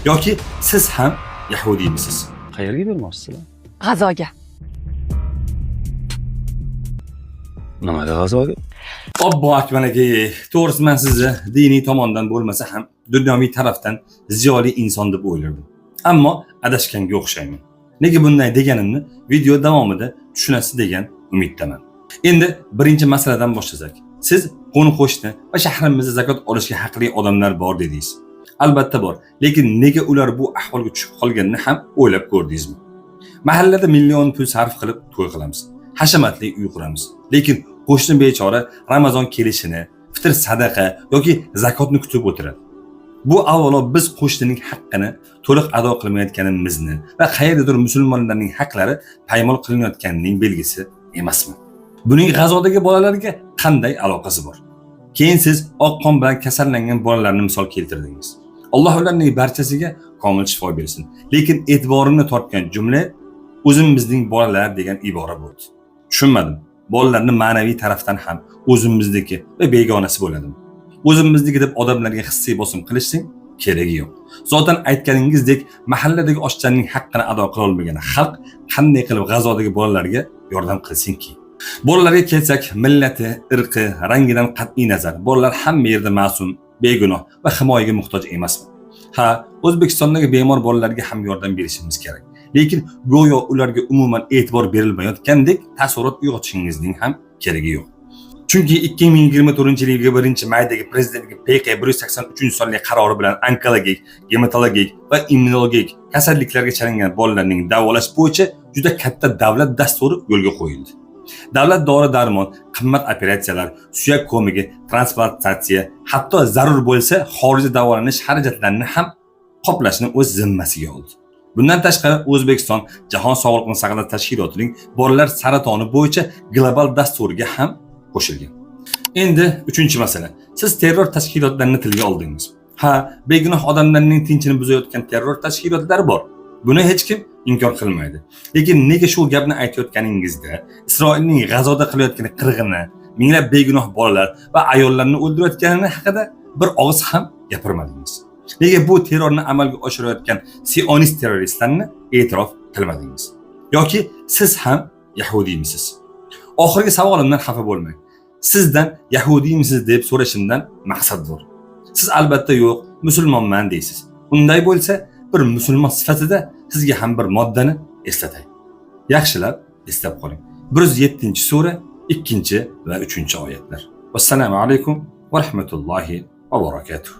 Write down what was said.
Yoki siz ham yahudiymisiz? Qayerga bermoqchisizlar? G'azoga. Nimaga g'azoga? Obbo Akmal aka, to'g'risi men sizni diniy tomondan bo'lmasa ham dunyoviy tarafdan ziyoli inson deb o'ylardim. Ammo adashganga o'xshayman. Nega bunday deganimni video davomida tushunasiz degan umiddaman. Endi birinchi masaladan boshlasak. Siz qo'ni-qo'shni va shahrimizda zakot olishga haqli odamlar bor dedingiz. Albatta bor, lekin nega ular bu ahvolga tushib qolganini ham o'ylab ko'rdingizmi? Mahallada million pul sarf qilib to'y qilamiz. Hashamatli uy quramiz. Lekin qo'shni bechora Ramazon kelishini, fitr sadaqa yoki zakotni kutib o'tiradi. Bu avvalo biz qo'shnining haqqini to'liq ado qilmayotganimizni va qayerdadir musulmonlarning haqlari paymol qilinayotganining belgisi emasmi? Buning G'azodagi bolalarga qanday aloqasi bor? Keyin siz oq qon bilan kasallangan bolalarni misol keltirdingiz. Alloh ularning barchasiga komil shifo bersin. Lekin e'tiborimni tortgan jumla o'zimizning bolalar degan ibora bo'ldi. Tushunmadim. Bolalarni ma'naviy tarafdan ham o'zimizniki va begonasi bo'ladimi? O'zimizniki deb odamlarga hissiy bosim qilishning keragi yo'q. Zotan aytganingizdek, mahalladagi oshchanning haqqini ado qila olmagan xalq qanday qilib G'azodagi bolalarga yordam qilsinki? Bolalarga kelsak, millati, irqi, rangidan qat'iy nazar, bolalar hamma yerda ma'sum, begunoh va himoyaga muhtoj emasmi? Ha, O'zbekistondagi bemor bolalarga ham yordam berishimiz kerak. Lekin go'yo ularga umuman e'tibor berilmayotgandek taassurot uyg'otishingizning ham keragi yo'q. Chunki 2024-yil 1-maydagi prezidentlik PK 183-sonli qarori bilan onkologik, gematologik va immunologik kasalliklarga chalingan bolalarning davolash bo'yicha juda katta davlat dasturi yo'lga qo'yildi. Davlat dori-darmon, qimmat operatsiyalar, suyak ko'migi, transplantatsiya, hatto zarur bo'lsa xorijda davolanish xarajatlarini ham qoplashni o'z zimmasiga oldi. Bundan tashqari O'zbekiston Jahon sog'liqni saqlash tashkilotining bolalar saratoni bo'yicha global dasturiga ham qo'shilgan. Endi uchinchi masala. Siz terror tashkilotlarini tilga oldingiz. Ha, begunoh odamlarning tinchini buzayotgan terror tashkilotlari bor. Buni hech kim inkor qilmaydi. Lekin nega shu gapni aytayotganingizda Isroilning G'azoda qilayotgan qirg'ini, minglab begunoh bolalar va ayollarni o'ldirayotganini haqida bir og'iz ham gapirmadingiz? Nega bu terrorni amalga oshirayotgan sionist terroristlarni e'tirof qilmadingiz? Yoki siz ham yahudiymisiz? Oxirgi savolimdan xafa bo'lmang. Sizdan yahudiymisiz deb so'rashimdan maqsad bor. Siz albatta yo'q, musulmonman deysiz. Unday bo'lsa, bir musulmon sifatida sizga ham bir moddani eslatay. Yaxshilab eslab qoling. 107-sura, 2 va 3 oyatlar. Vassalomu alaykum va rahmatullohi va barakatuh.